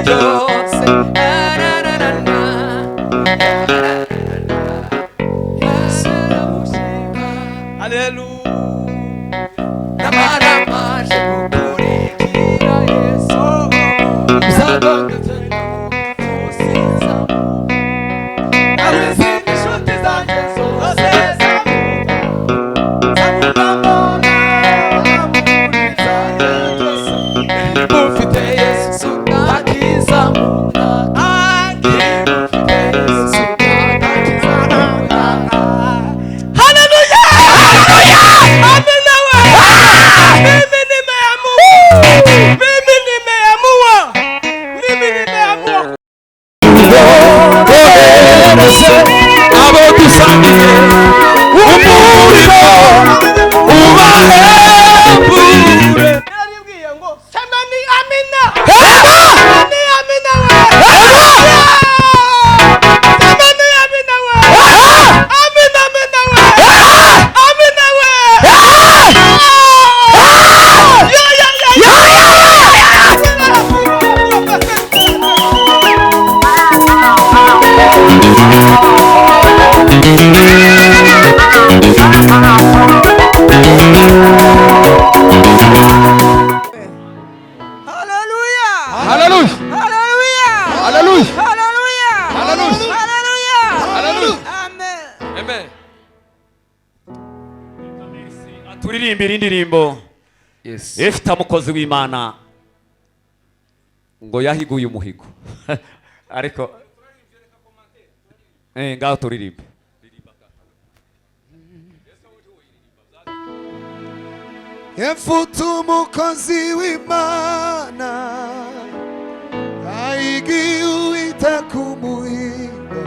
byose. Na na na na. Yesu ndamushima. Haleluya. Namaramaje gukurikira Yesu. Uzagondetse sinza. Naho izindi nshuti zanjye zose zamuvamo, mufite Yesu ntakizamuna, mufite Yesu ntakizamuna. Haleluya! Amina we! Mimi nimeamua. Mimi nimeamua. Mimi nimeamua. Abo dusangiye umurimo ubahembure. Yaribwiye ngo sema ni amina. Ni amina we. Sema ni amina we. Amina, amina we. Amina we. Ya ya ya ya. Haleluya! Haleluya. Haleluya! Haleluya. Haleluya! Haleluya. Haleluya! Haleluya. Amen. Amen. Turirimbira indirimbo. Yes. Efita mukozi w'Imana ngo yahiguye umuhigo, ariko ngaho turirimbe. Yefute umukozi w'Imana ayigiye Uwiteka umuhigo,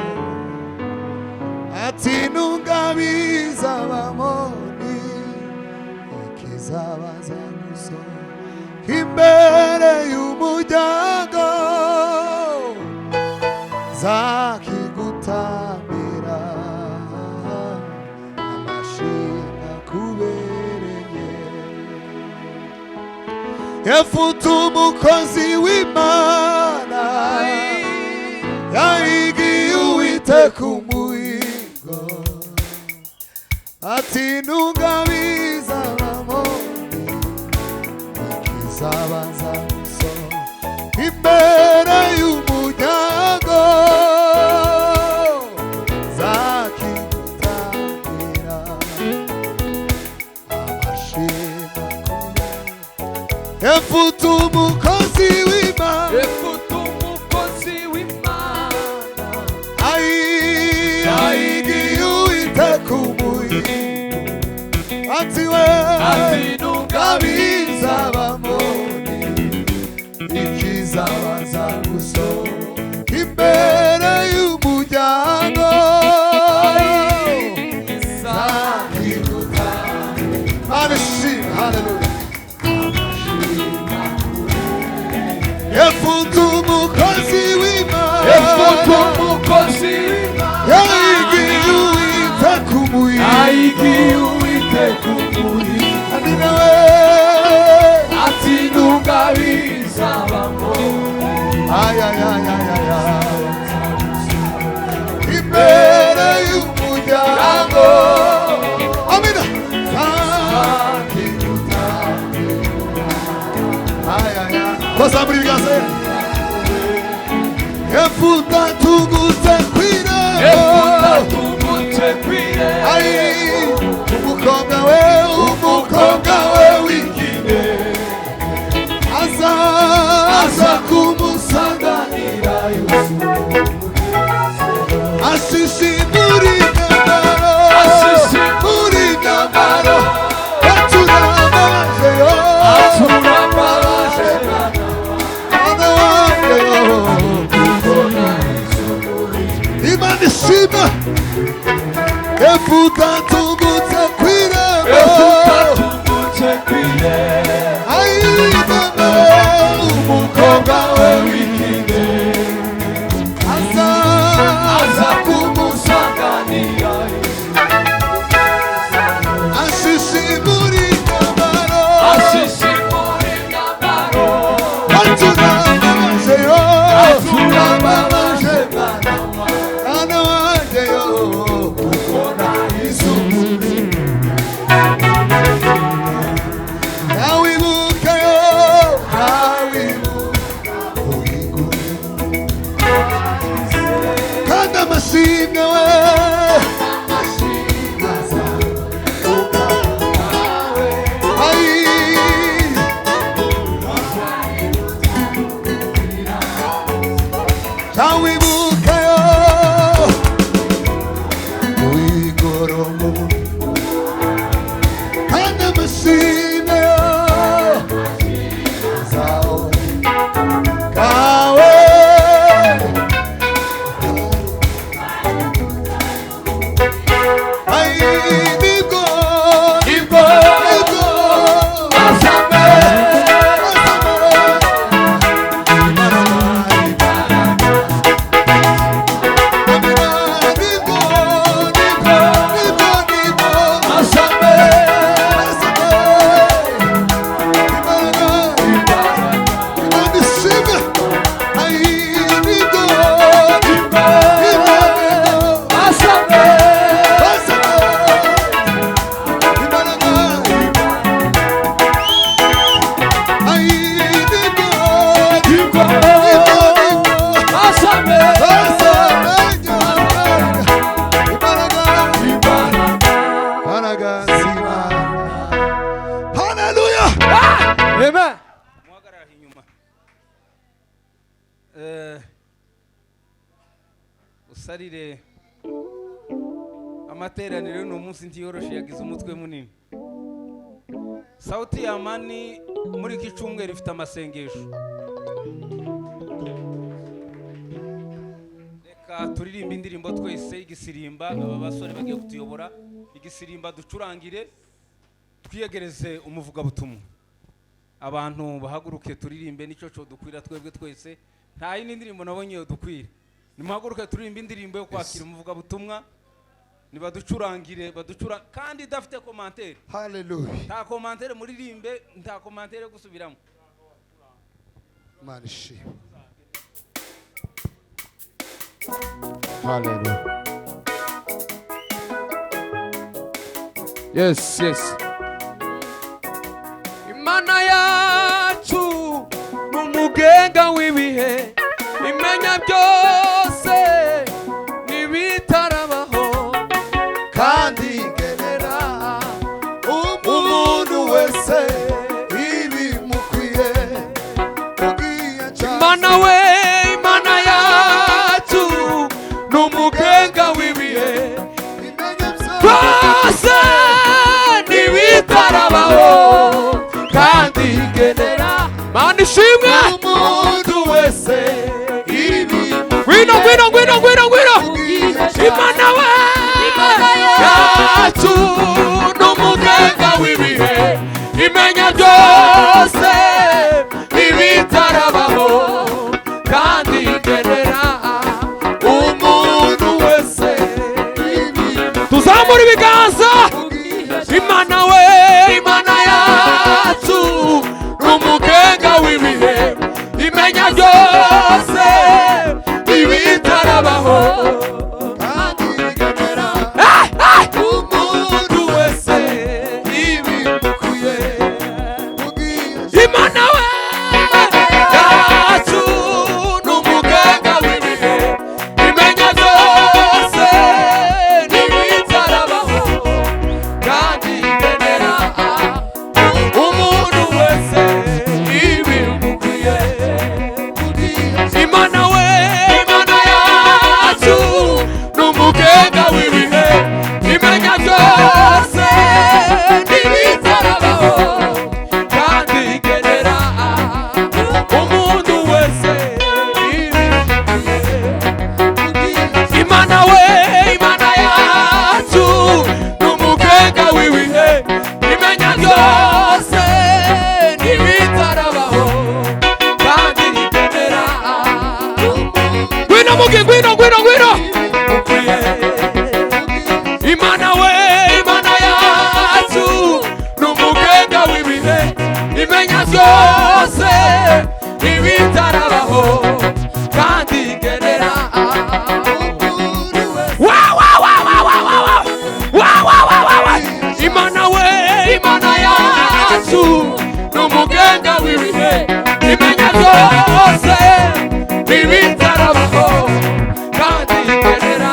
ati nungabiza Abamoni ikizabaza gusohoka imbere y'umuryango zakigutambira amashinga kubereye. Yefute umukozi w'Imana yahigiye Uwiteka umuhigo, ati nungabiza Abamoni ikizabanza gusohoka imbere y'umuryango zakigutambira amashima kubereye. Efute umukozi w'Imana Efute umukozi w'Imana ayigiye Uwiteka umuhigo, ati we ati nungabiza Abamoni ikizabanza gusohoka imbere y'umuryango Mana ishimwe, haleluya. Efute umukozi w'Imana Efute umukozi w'Imana yayigiye Uwiteka umuhigo, ayigiye Uwiteka umuhigo, ati nawe ati nungabiza Abamoni ay ay ay ay ay ay imbere y'umuryango, amina, ay ay ay, bazamura ibiganza. Efuta tugu Amashimwe zawe kawe Ai nibwo Nibwo nibwo Asame Asame Asame Nibwo Asame Hallelujah! Amen. Muhagarara inyuma. Usarire amateraniro y'uno munsi ntiyoroshe, yagize umutwe munini. Sauti ya Amani muri iki cyumweru ifite amasengesho. Reka turirimbe indirimbo twese igisirimba. Aba basore bagiye kutuyobora igisirimba, ducurangire, twiyegereze umuvugabutumwa. Abantu bahaguruke turirimbe, nicyo cyo dukwira twebwe twese. Nta yindi ndirimbo nabonye yo dukwira. Nimuhaguruke turirimbe indirimbo yo kwakira umuvugabutumwa. Nibaducurangire, baducura kandi idafite commentaire. Hallelujah. Nta commentaire, muririmbe, nta commentaire yo gusubiramo. Imana ishimwe. Hallelujah. Yes, yes. Imana yacu ni umugenga w'ibihe, imenya byose n'ibitarabaho, Kandi genera umuntu wese ibimukwiye. Ugiye cyane. Imana we, Imana yacu ni umugenga w'ibihe, Imenya byose. byose n'ibitarabaho, kandi igenera. Mana ishimwe. Umuntu wese ibimukwiye. Ngwino, ngwino, ngwino, ngwino, ngwino. Ugiye cyane. Imana we yacu n'umugenga w'ibihe, imenya byose ibitarabaho, kandi igenera umuntu wese. Tuzamura ibiganza. Imana we, Imana yacu n'umugenga w'ibihe, imenya byose ibitarabaho, Kandi igenera umuntu wese ibimukwiye. Ugiye Imana we yacu n'umugenga w'ibihe, imenya byose n'ibitarabaho, kandi igenera umuntu wese ibimukwiye. Imana we, Imana yacu n'umugenga w'ibihe, imenya byose n'ibitarabaho, kandi igenera umuntu wese ibimukwiye. Imana we, Imana yacu n'umugenga w'ibihe, imenya byose n'ibitarabaho, kandi igenera. Ngwino mugi, ngwino, ngwino, ngwino. Imana we, Imana yacu n'umugenga w'ibihe, imenya byose ibitarabaho, kandi igenera. Wa wa wa wa wa wa wa wa wa wa wa wa. Imana we, Imana yacu n'umugenga w'ibihe, imenya byose ibitarabaho, kandi igenera.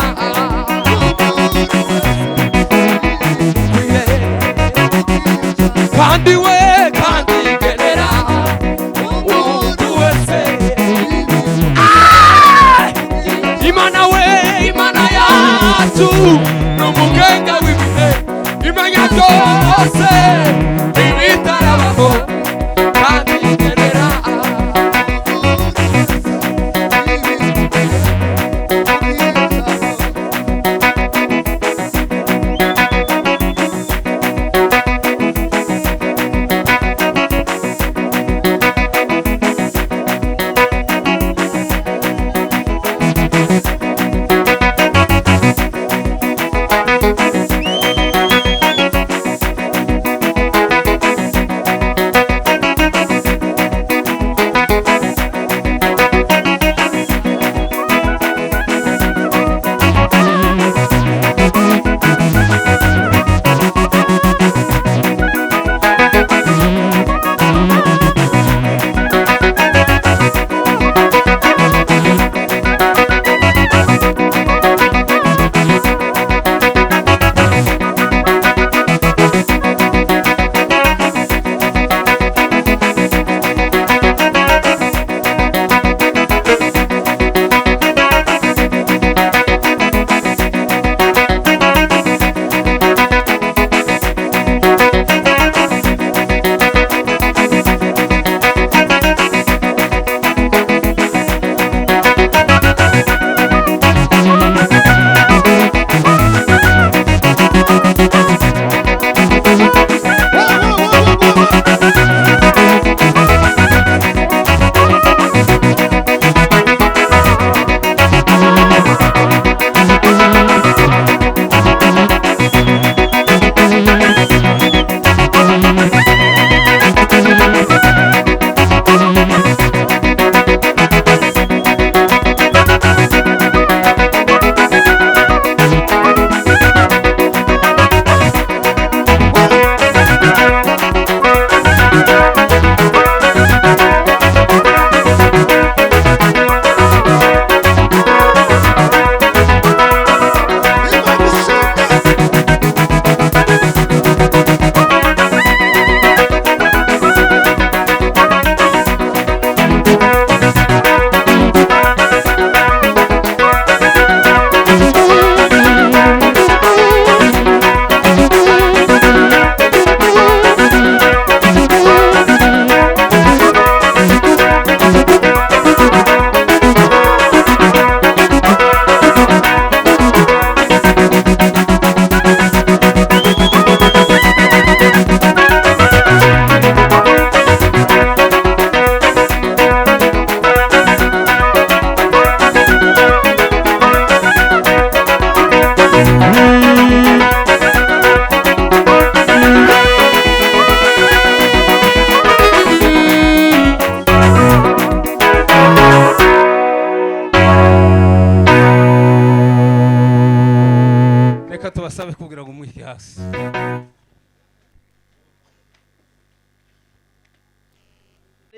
Kandi we, kandi igenera umuntu wese. Ah! Imana we, Imana yacu n'umugenga w'ibihe, imenya byose.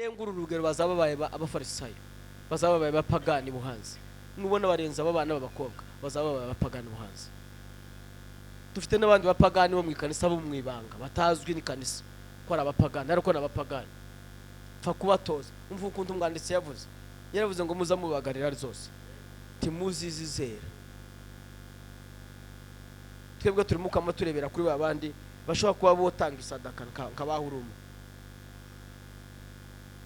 Nibarenga uru rugero bazaba babaye abafarisayo, bazaba babaye abapagani buhanzi. Nubona barenza aba bana b'abakobwa, bazaba babaye abapagani buhanzi. Dufite n'abandi bapagani bo mu ikanisa bo mu ibanga batazwi n'ikanisa ko ari abapagani, ariko ni abapagani. Pfa kubatoza. Umva ukuntu umwanditsi yavuze, yaravuze ngo muza mubagarira zose timuzizizera. Twebwe turimo kama turebera kuri ba bandi bashobora kuba botanga isadaka nk'abahuruma,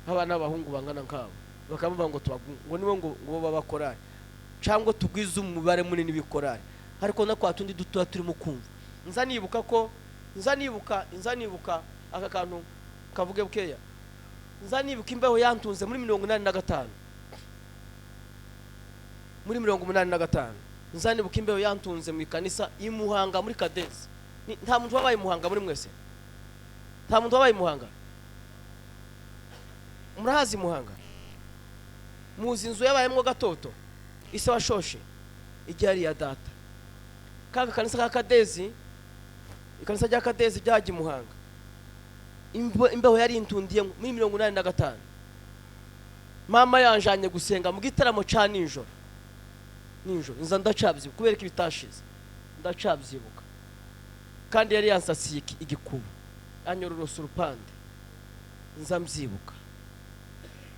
abana b'abahungu bangana nkabo, bakavuga ngo ngo nibo ngo babakorari cyangwa tugwize umubare munini w'ikorari. Ariko na kwa tundi dutoya turimo kumva. Nza nibuka aka kantu kavuge bukeya. Nza nibuka imbeho yantunze muri 85. Muri 85 nza nibuka imbeho yantunze mu ikanisa i Muhanga muri Kadezi. Nta muntu wabaye Muhanga muri mwese? Nta muntu wabaye Muhanga? Murahazi Muhanga? Muzi inzu yabayemwo gatoto ise washoshe ijyari ya data. Kaga kanisa ka Kadezi, ikanisa rya Kadezi ryaje Muhanga. Imbeho yari intundiye muri 85. Mama yanjanye gusenga mu gitaramo ca nijoro. Nijoro nza ndacabyibuka kubera ko ibitashize, ndacabyibuka. Kandi yari yansasiye igikuba, anyororosa urupande, nza mbyibuka.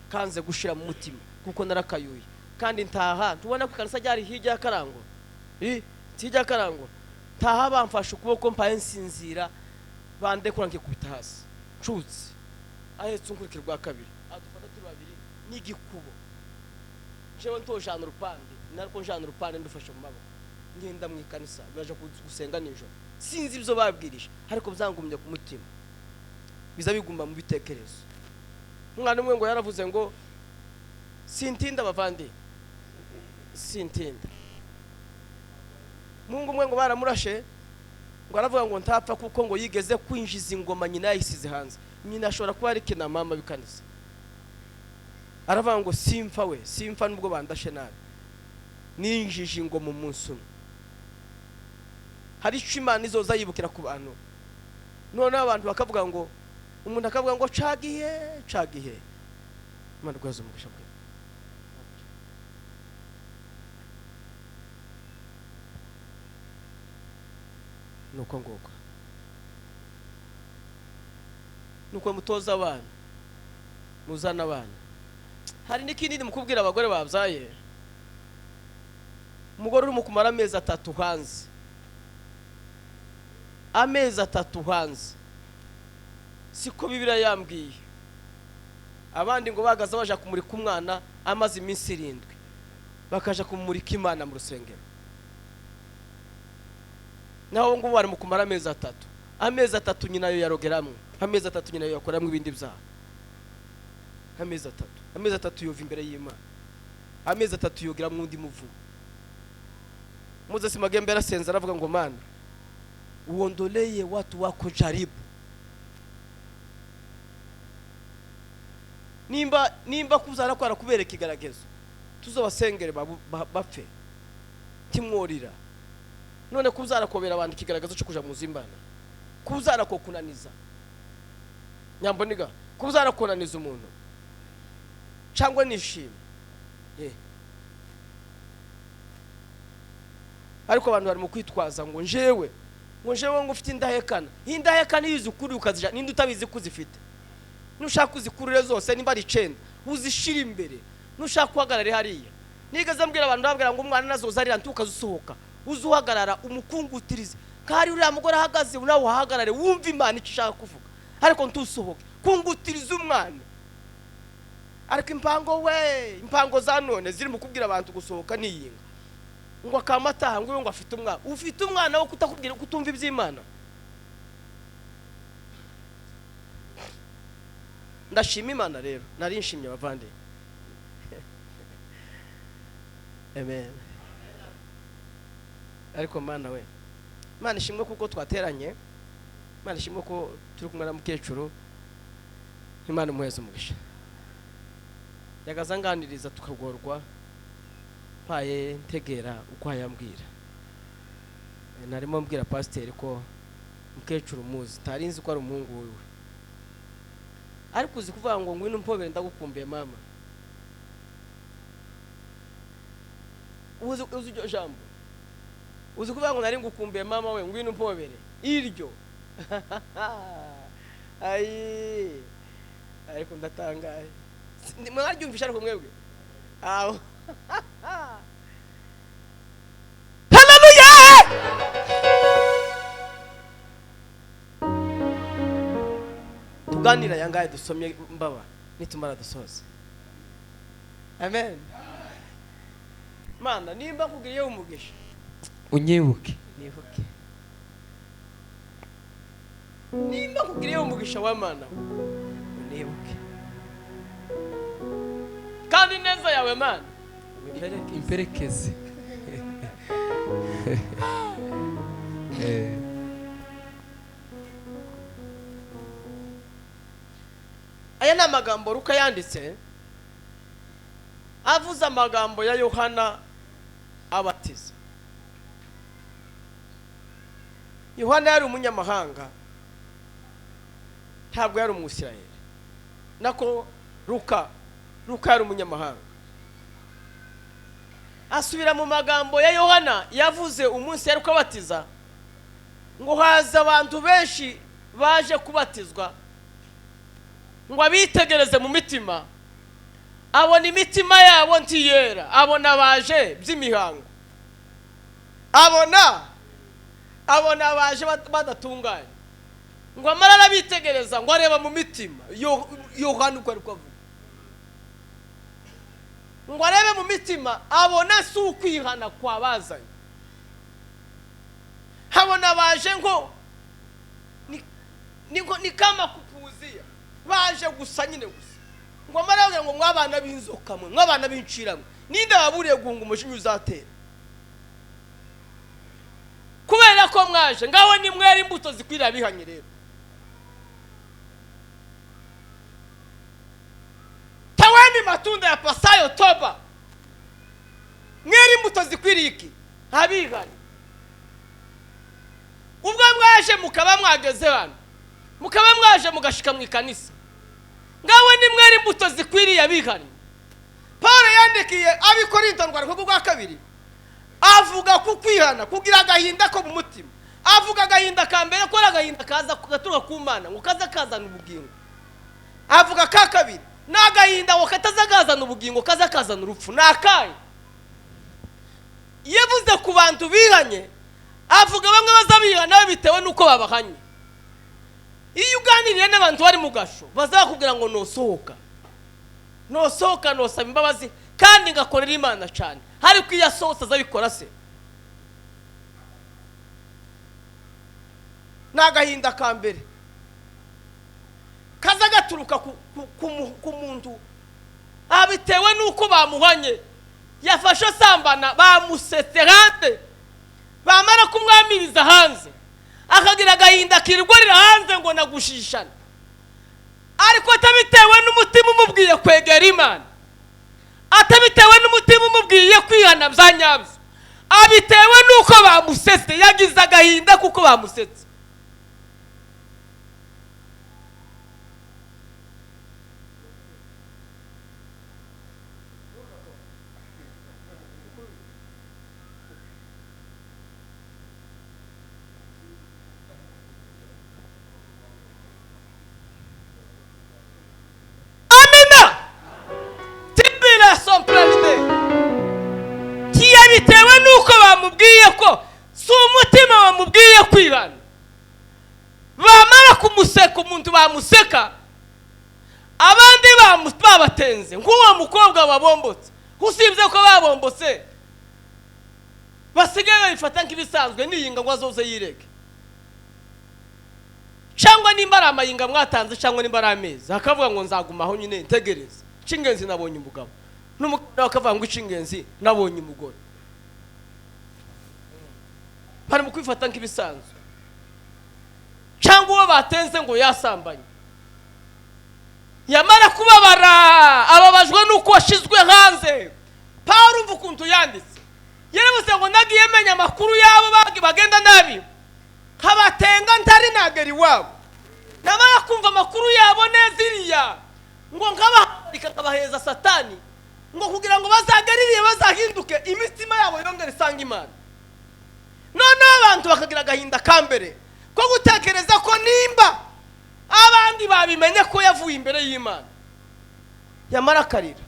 Kanze gushira mu mutima kuko narakayuye. Kandi ntaha tubona ko ikanisa ryari hirya ya Karango, hirya ya Karango. Ntaha bamfashe ukuboko mpaye nsinzira, bandekura nkikubita hasi ncutse, ahetse unkurikira rwa kabiri, adufata turi babiri n'igikubo. Jewe ntojana urupande, nariko njana urupande ndufashe mu maboko, ngenda mu ikanisa baje gusenga nijoro. Sinzi ibyo babwirije ariko byangumye ku mutima, biza bigumba mu bitekerezo. Umwana umwe ngo yaravuze ngo sintinda bavandi, sintinda. Mungu umwe ngo baramurashe, ngo aravuga ngo ntapfa kuko ngo yigeze kwinjiza ingoma nyina yayisize hanze. Nyina ashobora kuba ari kina mama bikanisa. Aravuga ngo simfa we, simfa nubwo bandashe nabi, ninjije ingoma umunsi umwe. Hari icyo Imana izoza yibukira ku bantu. None abantu bakavuga ngo, umuntu akavuga ngo cagihe cagihe. Imana iguhe umugisha bwe. Nuko nguko nuko mutoza abana, muzana abana. Hari n'ikindi mukubwira abagore babyaye. Umugore uri mu kumara amezi 3 hanze, amezi 3 hanze, siko Bibiliya yambwiye. Abandi ngo bagaza baja kumurika umwana amaze iminsi 7, bakaja kumurika Imana mu rusengero. Naho ngo bari mu kumara amezi 3, amezi 3 nyina yo yarogeramwe, amezi 3 nyina yo yakoramwe ibindi byaha. Amezi 3, amezi 3 yova imbere y'Imana, amezi 3 yogeramwe undi muvumo. Moses Magembe arasenza aravuga ngo Mana uondoleye watu wako jaribu. Nimba kuzara ko arakubereka igaragazo, tuzobasengere bapfe timworira. None kuzara kobera abantu ikigaragazo cyo kuja muzimbana, kuzara ko kunaniza nyamboniga, kuzara konaniza umuntu cyangwa nishima. Ariko abantu bari mu kwitwaza ngo njewe ngo ufite indahekana. Indahekana iyo uzikuri ukazija, ninde utabizi kuzifite? Nushaka uzikurure zose nimba ari 9 uzishira imbere, nushaka uhagarare hariya. Nigeze mbwira abantu ndababwira ngo umwana nazoza arira ntukazusohoka, uzuhagarara umukungutirize. Kari uriya mugore ahagaze nawe uhagarare wumva Imana icyo ishaka kuvuga, ariko ntusohoke, kungutiriza umwana. Ariko impango we, impango za none ziri mu kubwira abantu gusohoka niyinga ngo akamataha ngo afite umwana. Ufite umwana wo kutakubwira kutumva iby'Imana. Ndashima Imana rero, nari nshimye abavandi. Amen. Ariko Mana we, Imana ishimwe kuko twateranye, Imana ishimwe ko turi kumwe na mukecuru. Imana imuheze umugisha. Yagaza nganiriza tukagorwa, mpaye ntegera uko yambwira. Narimo mbwira pasiteri ko mukecuru muzi, tarinzi ko ari umuhungu wiwe. Ariko uzi kuvuga ngo ngwino umpobere ndagukumbuye mama, uzi iryo jambo? Uzi kuvuga ngo nari ngukumbuye mama we, ngwino umpobere iryo? Ayi, ariko ndatangaye, mwaryumvisha ariko mwebwe aho. Haleluya! Tuganira yangaye dusomye mbaba nitumara dusoza. Amen. Mana, nimba nkugiriye umugisha Unyibuke. Nibuke. Nimba nkugiriye umugisha wa Mana, unibuke, kandi neza yawe Mana imperekeze. Imperekeze. Aya ni amagambo Luka yanditse, avuze amagambo ya Yohana abatiza. Yohana yari umunyamahanga, ntabwo yari umwisirayeli. Nako Luka yari umunyamahanga. Asubira mu magambo ya Yohana yavuze umunsi yari kubatiza, ngo haza abantu benshi baje kubatizwa, ngo abitegereze mu mitima, abona imitima yabo ntiyera, abona baje by'imihango, abona baje badatunganye, ngo amara arabitegereza, ngo areba mu mitima. Yohana uko ari kuvuga, ngo arebe mu mitima, abona si ukwihana kwabazanye, abona baje ngo ni kama kupuzia, baje gusa nyine gusa. Ngo amara ngo mwabana b'inzoka mwe, mwabana b'inciramwe, ninde waburiye guhunga umujinya uzatera? Kubera ko mwaje ngaho ni mwera imbuto zikwiriye abihanye. Rero taweni matunda ya pasayo toba, mwera imbuto zikwiriye iki? Abihanye. Ubwo mwaje mukaba mwageze hano, mukaba mwaje mugashika mu ikanisa, ngaho ni mwera imbuto zikwiriye abihanye. Paul yandikiye ab'Ikorinto rwandiko rwa kabiri, avuga ku kwihana, kugira agahinda ko mu mutima. Avuga agahinda ka mbere ko ari agahinda kaza gaturuka ku Mana, ngo kaza kazana ubugingo. Avuga ka kabiri n'agahinda ngo kataza kazana ubugingo, kaza kazana urupfu. Ni akahe? Yavuze ku bantu bihanye, avuga bamwe bazabihana bitewe n'uko babahanye. Iyo uganiriye n'abantu bari mu gasho, bazakubwira ngo nosohoka, nosohoka, nosaba imbabazi kandi ngakorera Imana cyane. Ariko iyo asohotse azabikora se? Ni agahinda ka mbere kaza gaturuka ku muntu abitewe n'uko bamuhanye, yafashe asambana, bamusetse hanze, bamara kumwamiriza hanze, akagira agahinda kirwarira hanze ngo nagushishana, ariko atabitewe n'umutima umubwiye kwegera Imana, atabitewe n'umutima umubwiye kwihana bya nyabyo, abitewe n'uko bamusetse, yagize agahinda kuko bamusetse. Amina. Tibila son pralide. Bitewe nuko bamubwiye ko si umutima bamubwiye kwihana, bamara kumuseka umuntu bamuseka, abandi babatenze nk'uwo mukobwa babombotse. Usibye ko babombotse basigaye babifata nk'ibisanzwe, niyinga ngo azoze yirege, cyangwa nimba ari amayinga mwatanze, cyangwa nimba ari amezi, akavuga ngo nzagumaho nyine ntegereze icy'ingenzi nabonye umugabo, n'umugabo akavuga ngo icy'ingenzi nabonye umugore. Bari mu kwifata nk'ibisanzwe, cyangwa uwo batenze ngo yasambanye, yamara kubabara ababajwe nuko washizwe hanze. Paul umva ukuntu yanditse, yaravuze ngo nagiye menya amakuru yabo bagenda nabi, nkabatenga ntari nagera iwabo, namara kumva amakuru yabo neza. ziriya ngo nkabaharika nkabaheza Satani, ngo kugira ngo bazagaririye bazahinduke imitima yabo yongere isanga Imana. Noneho abantu bakagira agahinda ka mbere ko gutekereza ko nimba abandi babimenye ko yavuye imbere y'Imana, yamara akarira,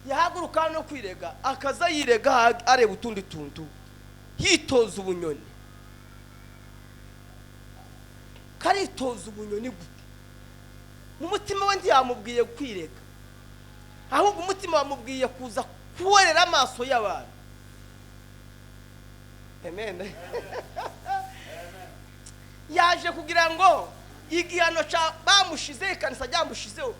yahaguruka no kwirega, akaza yirega areba utundi tuntu, yitoza ubunyoni. Karitoza ubunyoni gute? Mu mutima we ntiyamubwiye kwirega, ahubwo umutima wamubwiye kuza kuwerera amaso y'abantu. Amen. Yaje kugira ngo igihano cya bamushizeho, ikanisa ryamushizeho,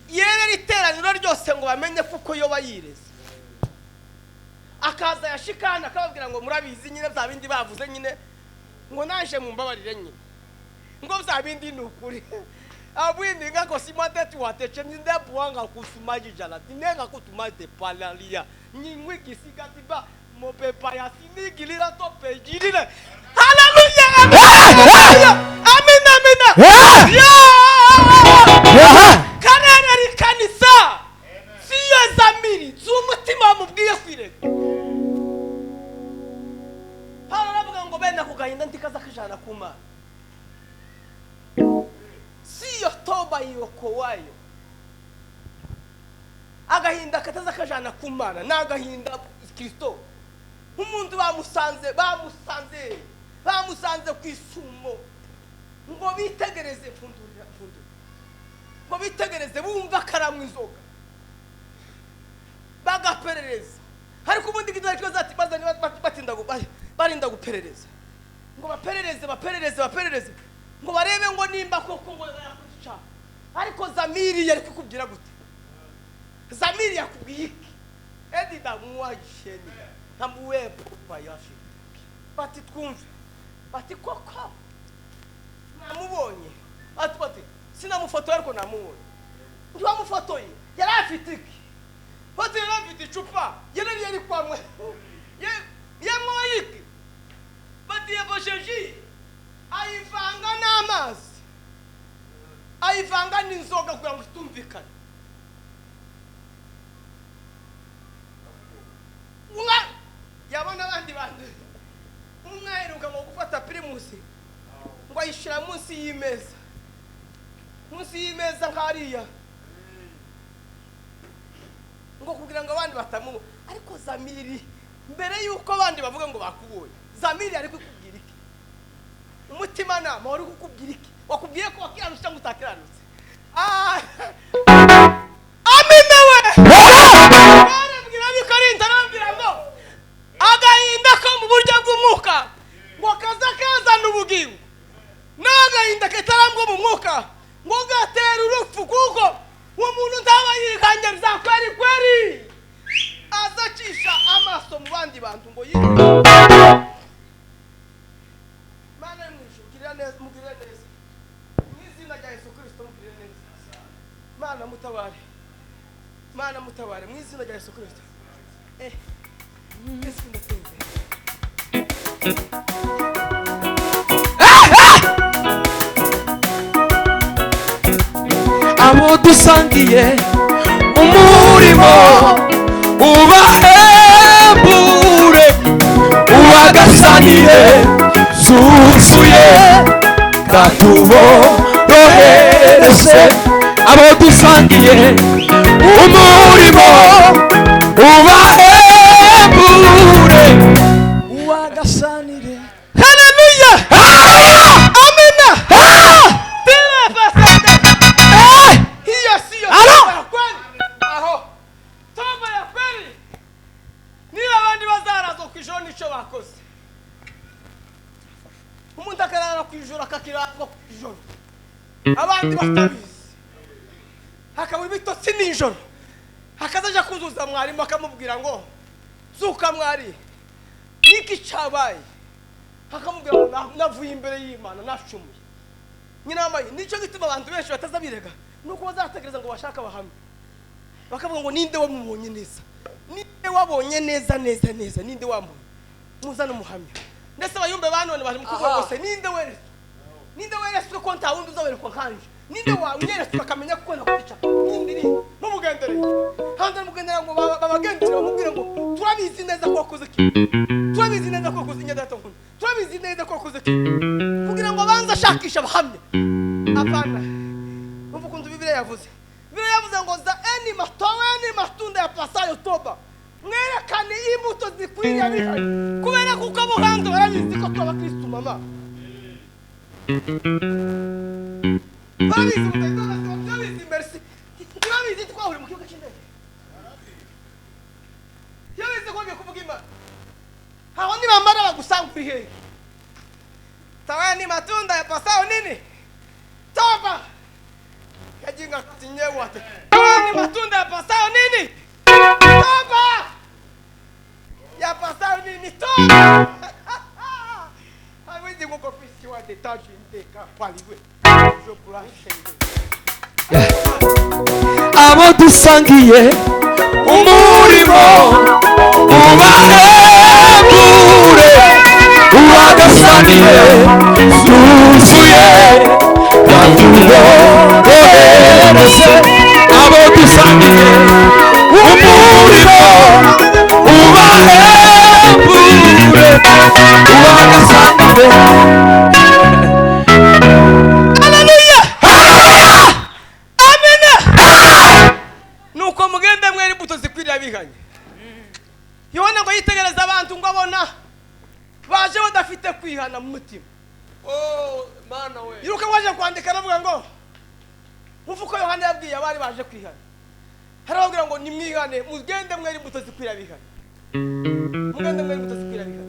yerera iteraniro ryose ngo bamenye kuko yoba yireze. Akaza yashikana akababwira ngo murabizi nyine bya bindi bavuze nyine, ngo naje mumbabarire nyine, ngo bya bindi ni ukuri. Abwindi ngako simate tuwateche ninde buanga kusumaji jala tinenga kutumaje palalia nyingwigisiga tiba mopepa ya sinigilira to pejirire. Hallelujah, amen, amen, amen. Kanene rikanisa siyo zamiri z'umutima wamubwiye kwirega. Paulo aravuga ngo bene ako gahinda ntikaza kajana ku Mana, siyo toba yokowayo. Agahinda kataza kajana ku Mana ni agahinda Kristo. Umuntu bamusanze ku isumo ngo bitegereze pfundurira pfundurira, ngo bitegereze bumva karamwe inzoga, bagaperereza. Ariko ubundi kidogo kibazo ati bazanye batinda barinda guperereza, ngo baperereze baperereze baperereze ngo barebe ngo nimba koko ngo yakwica. Ariko Zamiri yari kukubwira gute? Zamiri yakubwiye iki? Edi damwasheni tambuwe papa yashi. Bati twumve, bati koko namubonye, ati bati sinamufotoye ariko namubonye. Ntiwamufotoye, yari afite iki? Bati yari afite icupa, yari yari kwamwe yamwoye iki? Bati yafashe ayivanga n'amazi, ayivanga n'inzoga kugira ngo itumvikane. Yabona abandi bantu, umwe aheruka ngo gufata pirimusi ngo ayishyira munsi y'imeza, munsi y'imeza nk'ariya, ngo kugira ngo abandi batamuba. Ariko Zamiri mbere y'uko abandi bavuga ngo bakubonye, Zamiri ari kukubwira iki? Umutimanama wari kukubwira iki? Wakubwiye ko wakiranutse cyangwa utakiranutse? Amina we! Barabwira ab'Ikorinto, arababwira ngo agahinda ko mu buryo bw'umwuka ngo kaza kazana ubugingo, n'agahinda katarambwa mu mwuka ngo gatera urupfu, kuko uwo muntu ntaba yihanye bya kweri kweri, azacisha amaso mu bandi bantu ngo yirinde. Mana yo mu ijuru, mugirire neza, mugirire neza mu izina rya Yesu Kristo, mugirire neza. Mana mutabare, Mana mutabare mu izina rya Yesu Kristo. Yesu ndasenze. Abo dusangiye umurimo ubahembure, ubagasanire zuzuye katuborohereze. Abo dusangiye umurimo ubahembure, ubagasanire. Haleluya, amina. Hiyo siyo toba ya kweli. Aho toba ya kweli niba abandi bazarazwa ku ijoro nicyo bakoze. Umuntu akarara ku ijoro akakirazwa ku ijoro, abandi batabizi, hakabura ibitotsi nijoro, hakazaja kuzuza mwarimu akamubwira ngo zuka mwari, niki cyabaye? Akamubwira ngo navuye imbere y'Imana nacumuye. Nyina wambaye. Nicyo gituma abantu benshi batazabirega, nuko bazatekereza ngo bashaka abahamya, bakavuga ngo ninde wamubonye neza, ninde wabonye neza neza neza, ninde wamubonye, muzane umuhamya. Ndetse abayumbe banone bari mu kuvuga ngo se ninde weretse, Ninde weretswe ko nta wundi uzaberekwa nkanje? Ninde wanyeretswe akamenya kuko nakwica? Ninde ni mumugendere hanze mugendera ngo babagendere bamubwire ngo turabizi neza ko wakoze ki, turabizi neza ko wakoze inyadata nkunda, turabizi neza ko wakoze ki, kugira ngo abanze ashakisha abahamye. Apana, umva ukuntu Bibiliya yavuze. Bibiliya yavuze ngo zaeni matoweni matunda ya pasayo toba, mwerekane imbuto zikwiriye abihanye, kubera kuko abo hanze barabizi ko tuba abakristu mama. Barabizi mutayidoga, merci. Turabizi twahuriye mu kibuga cy'indege. Turabizi ko ngiye kuvuga Imana. Aho nibamara bagusanga uri hehe? Taweni matunda ya pasao nini? Toba. Yajinga tinyewa ate. Taweni matunda ya pasao nini? Toba. Ya pasao nini? Toba. Hawezi ngokofisi wa detaji ndeka paliwe. Je pourrais Abo dusangiye umurimo ubahebure ubagasaniye zuzuye kandi uborohereze. Abo dusangiye umurimo ubahebure ubagasaniye. Haleluya! Amina! Nuko mugende mwere imbuto zikwiriye abihanye. Yohana ngo yitegereza abantu ngo abona baje badafite kwihana mu mutima. Oh, mana we. Yiruka waje kwandika aravuga ngo umva uko Yohana yabwiye abari baje kwihana. Arababwira ngo nimwihane, mugende mwere imbuto zikwiriye abihanye. Mugende mwere imbuto zikwiriye abihanye.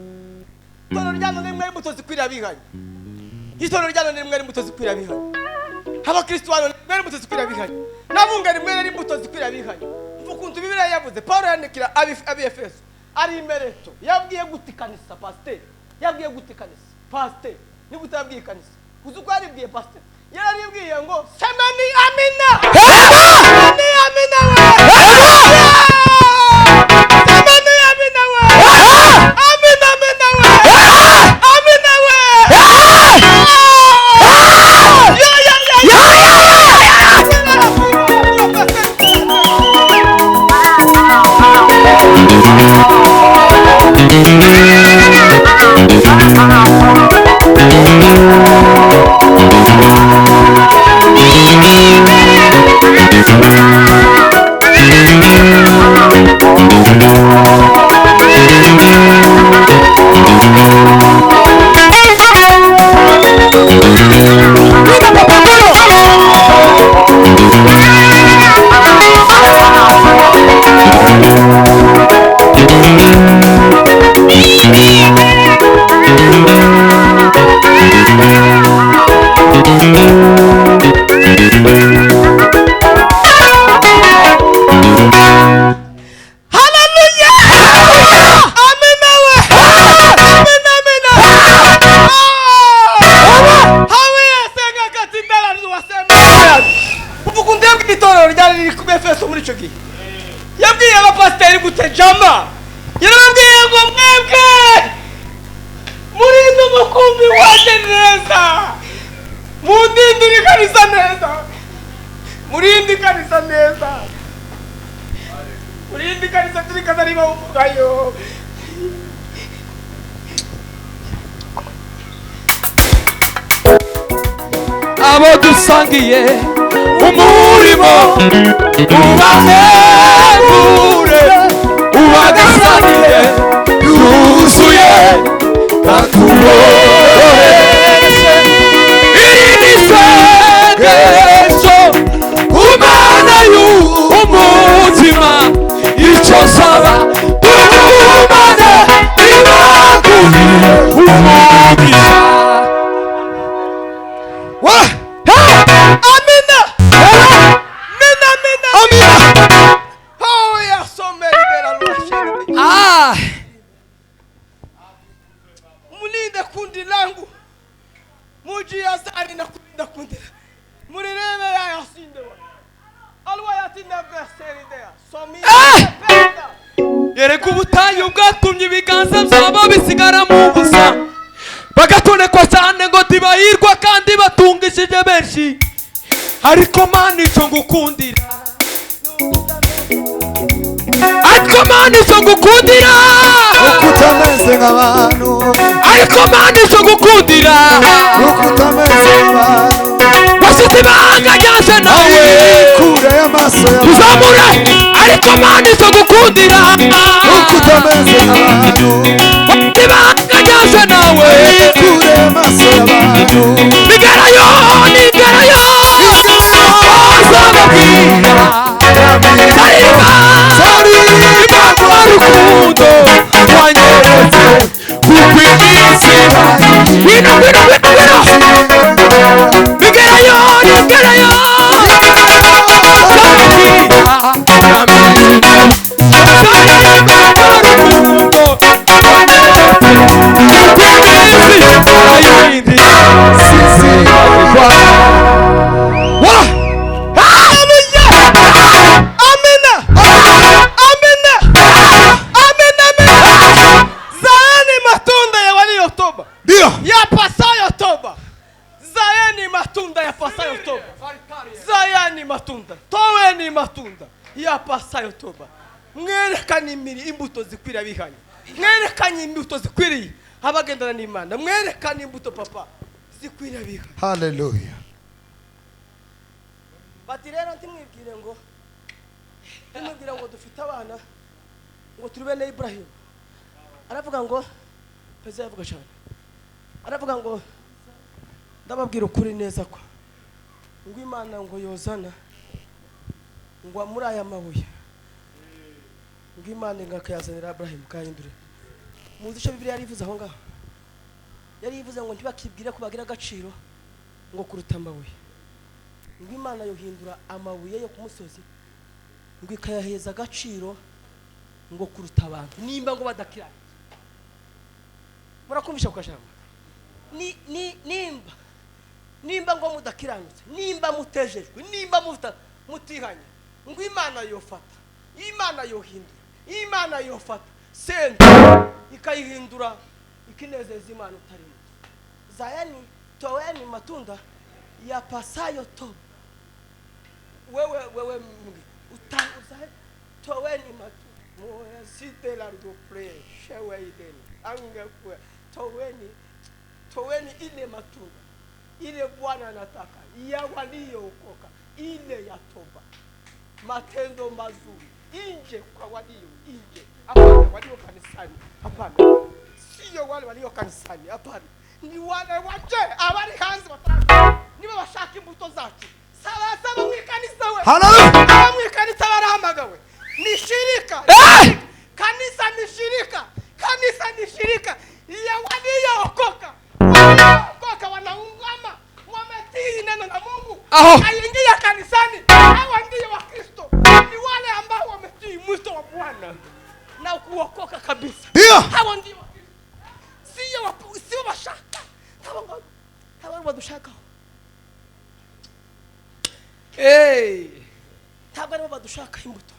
Itorero rya none mwere imbuto zikwiriye abihanye. Itorero rya none mwere imbuto zikwiriye abihanye. Abakristo bano mwere imbuto zikwiriye abihanye. N'abungeri mwere imbuto zikwiriye abihanye. Umva ukuntu Bibiliya yavuze. Paulo yandikira ab'Efeso ari imereto. Yabwiye gute kanisa pasiteri? Yabwiye gute kanisa pasiteri? Ni gute yabwiye kanisa? Uzi uko yaribwiye pasiteri? Yararibwiye ngo semeni amina. Semeni amina we. Semeni amina we. Amina amina we. Amina we. Ya ya ya ya. Haleluya! Amina we! Amina amina! Hawe senga katindala wasema. Uvuga ndebwe itorero ryari riri ku Efeso muri ico gihe. Yabwiye abapasiteri gute jama. Yarababwiye ngo mwebwe murinde umukumbi waje neza. Mundindire ikanisa neza. Murinde ikanisa neza. Murinde ikanisa turikaza riba umugayo. Abo dusangiye umurimo ubahebure ubagasaniye yuzuye kandi uborohereze. Iri ni isengesho ku Mana y'umutima, icyo nsaba tugumane ibaguhe umugisha. Amina! Amina amina! Amina. Oh ya someri de la loi. Ah! Mulinde kundi langu. Mujiyazani na kulinda kundi. Murirebe ya yasinde wa. Alwa yatinda verseri de. Somi. Ah! Yereka ubutayu bwatumye ibiganza byabo bisigara mu busa, bagatonekwa cyane ngo Ntibahirwa kandi batungishije benshi, ariko Mana icyo ngukundira, ariko Mana icyo ngukundira, Ukutameze nk'abantu, ariko Mana icyo ngukundira, ukutameze nk'abantu, washyize ibanga ryanjye nawe kure y'amaso y'abantu, tuzamure, ariko Mana icyo ngukundira, ukutameze nk'abantu, washyize ibanga ryanjye nawe, kure y'amaso y'abantu, bigerayo nigerayo uzababwira aririmba Imana rukundo wanyeretse kuko iminsi ngwino ngwino ngwino ngwino bigerayo nigerayo uzababwira Imana rukundo wanyeretse kuko iminsi ayindi Amina. Amina. Amina, amina. Zaeni matunda ya waliotoba. Ndio. Yapasayo toba. Zaeni matunda yapasayo toba. Zaeni matunda. Toweni matunda yapasayo toba. Mwerekane imiri imbuto zikwiriye abihanye. Mwerekane imbuto zikwiriye abagendana n'Imana. Mwerekane imbuto papa zikwiriye abihanye. Haleluya. Bati rero ntimwibwire ngo dufite abana ngo turi bene Ibrahim. Aravuga ngo peze yavuga cyane. Aravuga ngo ndababwira ukuri neza ko ngo Imana ngo yozana ngo muri aya mabuye ngo Imana ngakayazanira Ibrahim kayindure. Muzi icyo Bibiliya yari ivuze aho ngaho? Yari ivuze ngo ntibakibwire ko bagira agaciro ngo kuruta amabuye. Ngo Imana yohindura amabuye yo ku musozi ngo ikayaheza agaciro ngo kuruta abantu nimba ngo badakirana. Murakumvisha kukajambo? Ni nimba nimba ngo mudakiranutse, nimba mutejejwe, nimba mutihanye, ngo Imana yofata, Imana yohindura, Imana yofata sente ikayihindura ikinezeza Imana utarimo. Zaeni toweni matunda yapasayo toba. Wewe wewe utanguza toweni matunda moya la dopre shewe ideni angekwe toweni toweni ile matunda ile Bwana anataka ya waliookoka, ile ya toba, matendo mazuri nje kwa walio nje, hapana walio kanisani, hapana sio wale walio kanisani, hapana ni wale waje abari hanze batara niba bashaka imbuto zacu. Saba saba mwikanisa we. Haleluya. Mwikanisa barahamagawe. Ni shirika. Kanisa ni shirika. Kanisa ni shirika ya waliookoka. Waliookoka wanaungama, wametii neno la Mungu. Aingia kanisani. Hawa ndio wa Kristo. Ni wale ambao wametii mwito wa Bwana na kuokoka kabisa. Hawa ndio wa Kristo. Sio bashaka. Hawa badushaka. Hey, ntabwo aribo badushaka imbuto.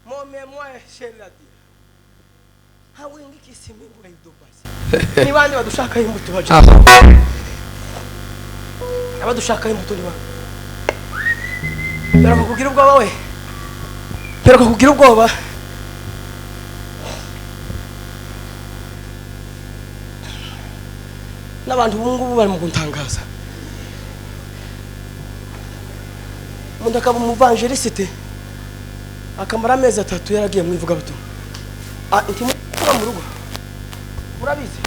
Mome mwa sheladi. Hawingi kisimimbo idobazi. Ni bande badushaka imbuto baje. Abadushaka imbuto ni bande. Pero kugira ubwoba we. Pero kugira ubwoba. N'abantu bungubu bari mu kuntangaza. Umuntu akaba umuvangelisite akamara amezi 3 yaragiye mu ivugabutumwa. Ntimukura mu rugo. Murabizi?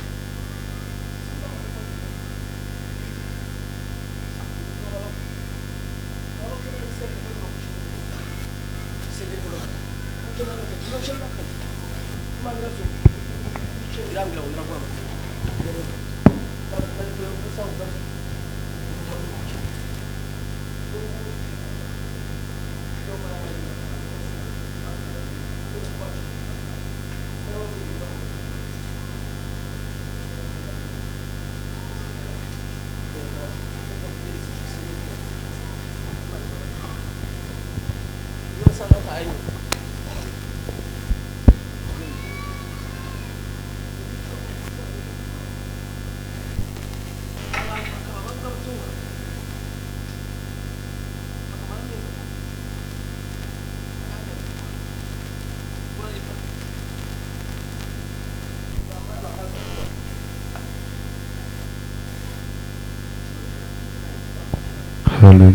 Haleluya.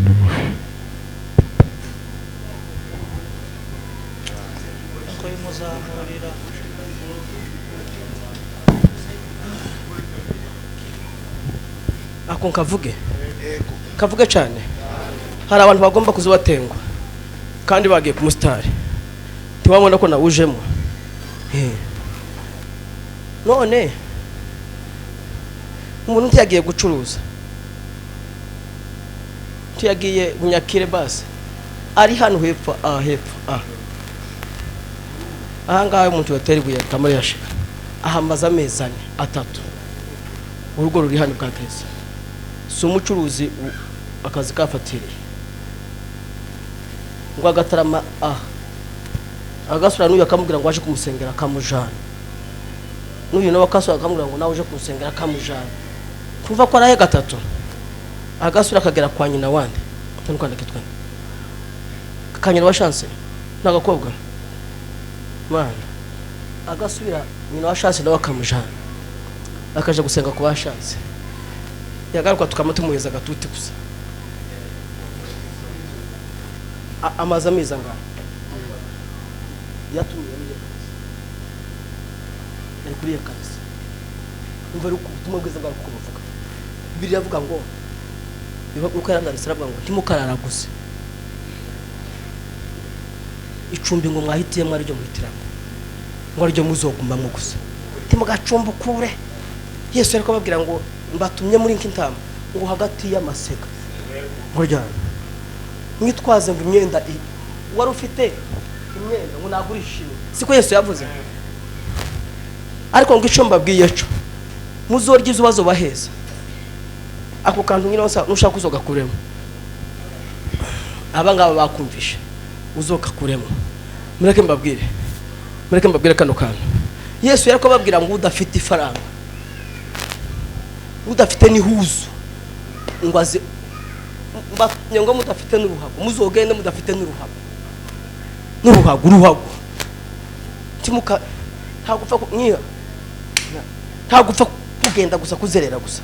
Akabimuzamurira. Ako nkavuge kavuge cyane. Hari abantu bagomba kuzubatengwa kandi bagiye ku musitari, ntiwabona ko nawujemo. None umuntu ntiyagiye gucuruza, ntiyagiye bunyakire, basi ari hano hepfo aha, hepfo aha ahangaha umuntu yatera ibuye akamara yashika ahamaze amezi ane atatu. Urugo ruri hano bwa gereza, si umucuruzi, akazi kafatiriye ngo agatarama aha, agasura n'uyu akamubwira ngo aje kumusengera akamujana, n'uyu nawe akasura akamubwira ngo nawe uje kumusengera akamujana. Kuva ko arahe gatatu agasura akagera kwa nyina wande tandukana kitwa kanyina wa Chance n'agakobwa mana, agasubira nyina wa Chance nawe akamujana, akaja gusenga ku ba Chance, yagaruka tukamutumuheza agatuti gusa. Amaze amezi angana yatumiye muri iyo kanisa, ari kuri iyo kanisa. Umva ari ubutumwa bwiza bwa kuko buvuga, Bibiliya iravuga ngo uko yaranditse aravuga ngo ntimukararaguze icumbi ngo mwahitiyemo ariryo muhitiramo, ngo ariryo muzogumamo gusa, ntimugacumbukure. Yesu ariko ababwira ngo mbatumye muri nk'intama ngo hagati y'amasega, ngo ryana mwitwaze ngo imyenda wari ufite imyenda ngo nagurishime, siko Yesu yavuze. Ariko ngo ico mbabwiye cyo muzorya izo bazobaheza, ako kantu nyine nushaka uzogakuremo, aba ngaba bakumvisha uzogakuremo. Mureke mbabwire, mureke mbabwire kano kantu. Yesu yariko ababwira ngo udafite ifaranga, udafite n'ihuzu, ngo aze mbatumye ngo mudafite n'uruhago, muzogende mudafite n'uruhago, n'uruhago, uruhago timuka, ntagupfa nyiha, ntagupfa kugenda gusa kuzerera gusa.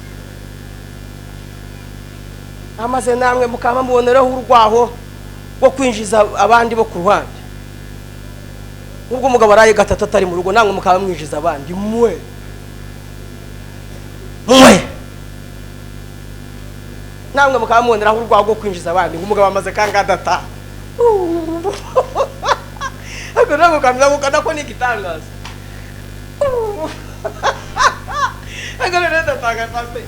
Amaze namwe mukaba muboneraho urwaho rwo kwinjiza abandi bo ku ruhande. Ubwo umugabo araye gatatu atari mu rugo, namwe mukaba mwinjiza abandi mwe mwe, namwe mukaba muboneraho urwaho rwo kwinjiza abandi ngo umugabo amaze kangahe adataha. Ariko ntabwo ukamenya gukanda ko ni igitangaza. Ariko rero ndatanga pasiteri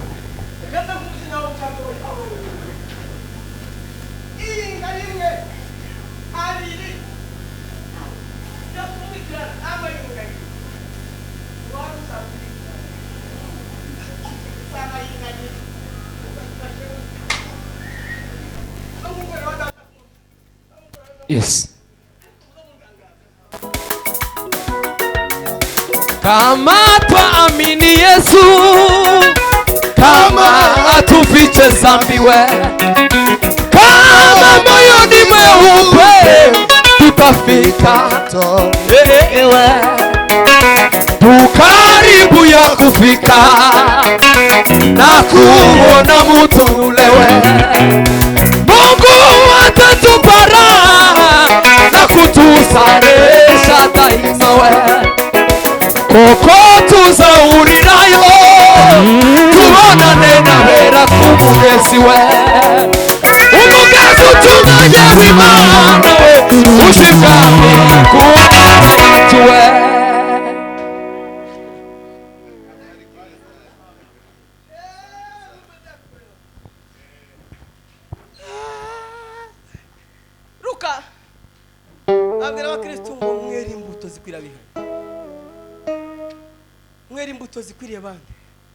Yes. Kama twaamini Yesu, kama atufiche zambi we, kama moyoni mweupe tutafika ewe, tukaribu ya kufika na kuona mutulewe. Mungu atatupa raha na kutusaresha daima we, koko tuzahurirayo tubonane n'abera ku mugezi we, umugezi utunganye w'Imana we, uje ibwami ku Mana yacu we. Luka abwira abakristo ngo mwere imbuto zikwiriye abihanye, mwere imbuto zikwiriye abandi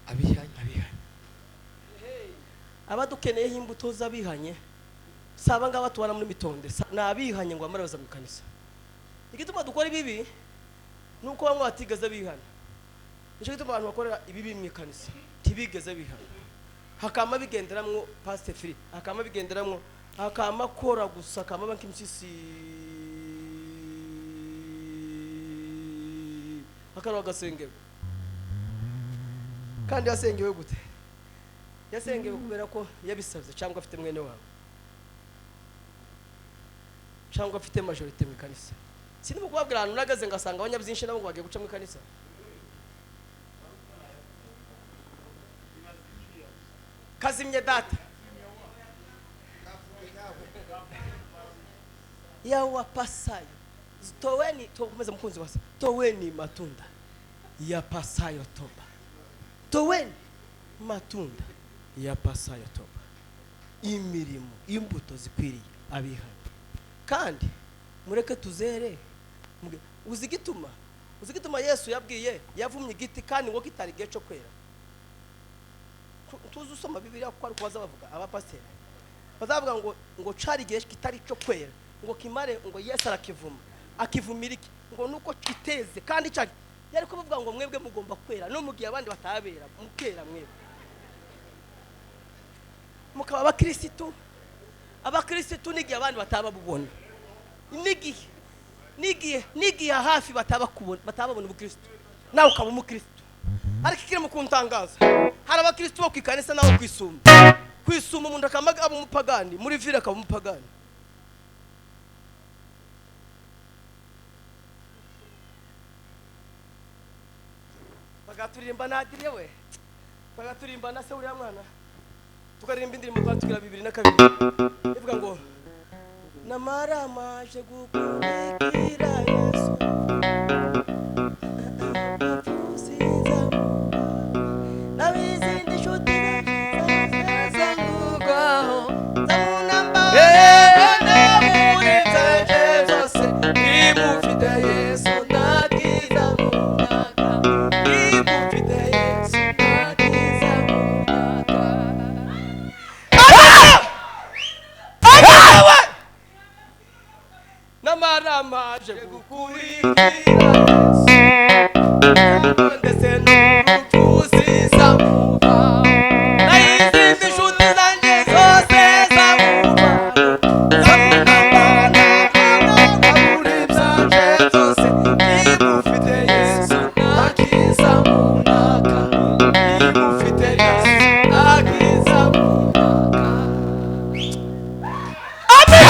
abihanye, abihanye. Abadukeneyeho imbuto z'abihanye si aba ngaba tubana muri mitonde, ni abihanye ngo bamare baza mu kanisa. Igituma dukora ibibi ni uko bamwe batigeze bihana. Nicyo gituma abantu bakorera ibibi mu ikanisa ntibigeze bihana, hakama bigenderamwo Pastor Philip, hakama bigenderamwo, hakama akora gusa, hakama nk'impyisi, akara agasengewe. Kandi yasengewe gute? Yasengewe kubera ko yabisabye cyangwa afite mwene wabo. Cyangwa afite majorité mu kanisa. Sindimo kubabwira ahantu nagaze ngasanga abanyabyinshi nabo ngo bagiye guca mu kanisa. Kazimye data. Yawapasayo. Toweni tokomeza mukunzi wase. Toweni matunda yapasayo toba. Toweni matunda yapasayo toba. Imirimo imbuto zikwiriye abihana. Kandi mureke tuzere. Uzigituma uzigituma Yesu yabwiye yavumye igiti kandi ngo kitari gihe cyo kwera. Tuzi usoma Bibiliya ko ari kubaza bavuga abapasiteri bazavuga ngo cari gihe kitari cyo kwera ngo kimare ngo Yesu arakivuma akivumira iki ngo nuko kiteze kandi cari yari kuvuga ngo mwebwe mugomba kwera no mugiye abandi batabera mukera mwebwe mukaba abakristo abakristo nigiye abandi batababubona nigiye hafi batabakubona batababona ubukristo nawe ukaba umukristo. Ariko ikiri mu kuntangaza hari abakristo bo kwikanisa naho kwisuma kwisuma umuntu akamaga aba umupagani muri vile akaba umupagani. Bagaturimba nadiriye we bagaturimba na se uriya mwana tukaririmba indirimbo twatugira 2002 ivuga ngo namaramaje gukurikira Yesu Namaramaje gukurikira Yesu ndetse n'urutuziza muva n'izindi nshuti zanjye zose zamuva zamunambana muri byanje byose nimufite Yesu ntakiza munaka nimufite Yesu ntakiza munaka. Amen.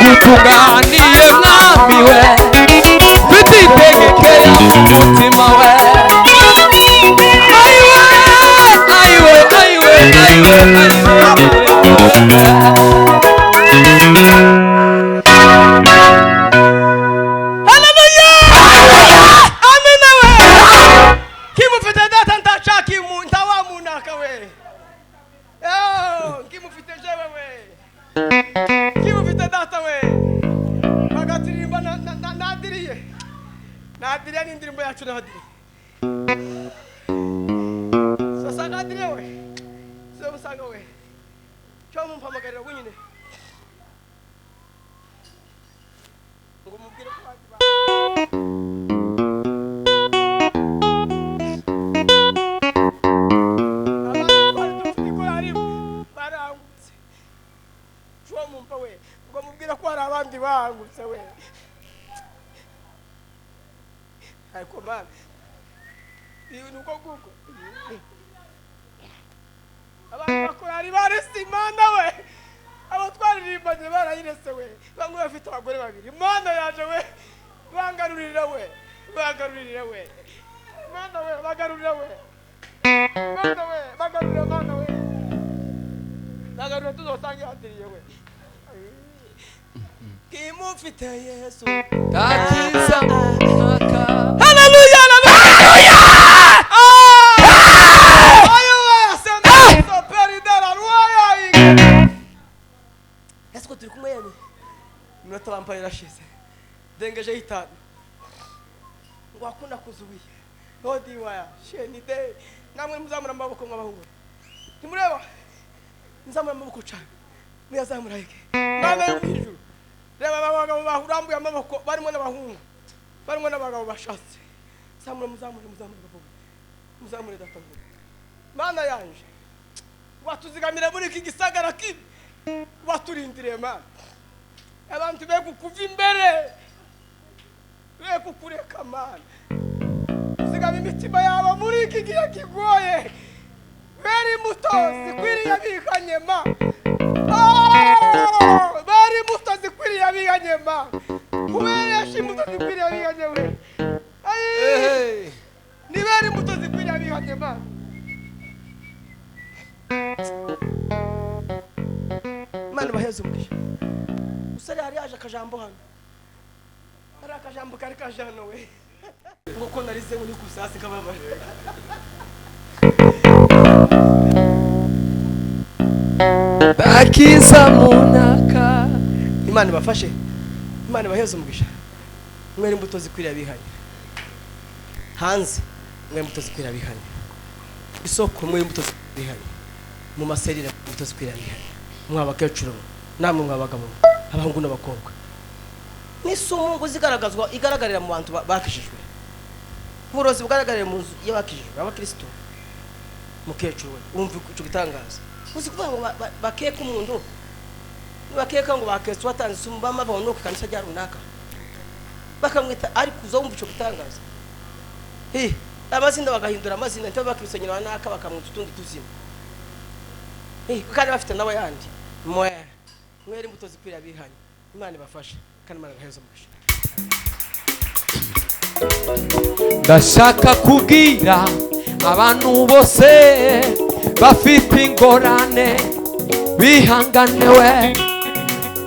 Gutunganiye mwami we bititegekera umutima we ayiwe ayiwe ayiwe ayiwe ayiwe. Haleluya amina we kimufite data ntashaka ntawamunaka we kimufite jewe we kimufite data we bagaturimba nadiriye nadiriye n'indirimbo yacu nadiriye sasa nadiriye we so musanga we cyo mumpamagarira wenyine ngo mubwire ko barangutse cyo mumpa we ngo mubwire ko hari abandi bangutse we ariko man nuko guko abandi bakorari baresi Imana we, abo twaririmbanye barayiretse we, bamwe bafite abagore babiri. Imana yaje we, bangarurira we, bangarurira we, Mana we, bagarurira we, Mana we, bagarurira, Mana we, bagarurira, tuzosanga ihatiriye we kimufite Yesu. Takiza aka. Haleluya, haleluya. Ayo senda peridera ruaya ige. Ese ko turi kumwe yemwe? Iminota bampaye irashize, dengeje itanu ngo akunda kuzubiye odi waya sheni de. Namwe muzamura amaboko mw'abahungu, ntimureba nzamura amaboko cyane, muyazamura ike. Mana yo mu ijuru, reba aba bagabo barambuye amaboko, barimo n'abahungu, barimo n'abagabo bashatse. Zamura, muzamure, muzamure bavuga, muzamure data vuba. Mana yanje, watuzigamire muri iki gisagara kibi, waturindiriye Mana. Abantu be kukuva imbere, be kukureka Mana. Uzigama imitima yabo muri iki gihe kigoye, beri imbuto zikwiriye bihanye ma. Oh, beri imbuto zikwiriye bihanye ma, kuberesha imbuto zikwiriye bihanye we. Ay, nibere imbuto zikwiriye bihanye ma. Imana ibaheze umugisha. Usare hari yaje akajambo hano, hari akajambo kari kaje hano we, ngo ko narize ngo ni kusasi kababara. Bakiza munaka. Imana ibafashe, Imana ibaheze umugisha. Mwere imbuto zikwiriye abihanye hanze, mwere imbuto zikwiriye abihanye isoko, mwere imbuto zikwiriye abihanye mu maserire, imbuto zikwiriye abihanye mwa bakecuru namwe mwa bagabo, abahungu n'abakobwa. N'isumu ngo zigaragazwa igaragarira mu bantu bakijijwe, uburozi bugaragarira mu nzu y'abakijijwe abakristo. Mukecuru we, wumva icyo gitangaza, uzi kuvuga ngo bakeka umuntu, bakeka ngo baketse watanze isumu, bama bahonoka kanisa rya runaka bakamwita, ariko uza wumva icyo gitangaza. Amazina bagahindura amazina, ntibaba bakristo nyina naka bakamwita utundi tuzina, kandi bafite nawe yandi. Mwe mwere imbuto zikwiriye abihanye. Imana ibafashe kandi Imana ibaheze umugisha. Ndashaka kubwira abantu bose bafite ingorane bihangane we,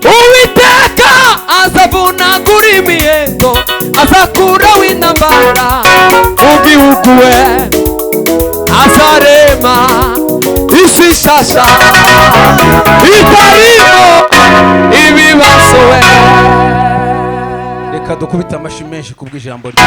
Uwiteka azavunagura imiheto, azakuraho intambara mu gihugu we, azarema isi nshasha itarimo ibibazo we. Reka dukubite amashyi menshi kubw'ijambo rye.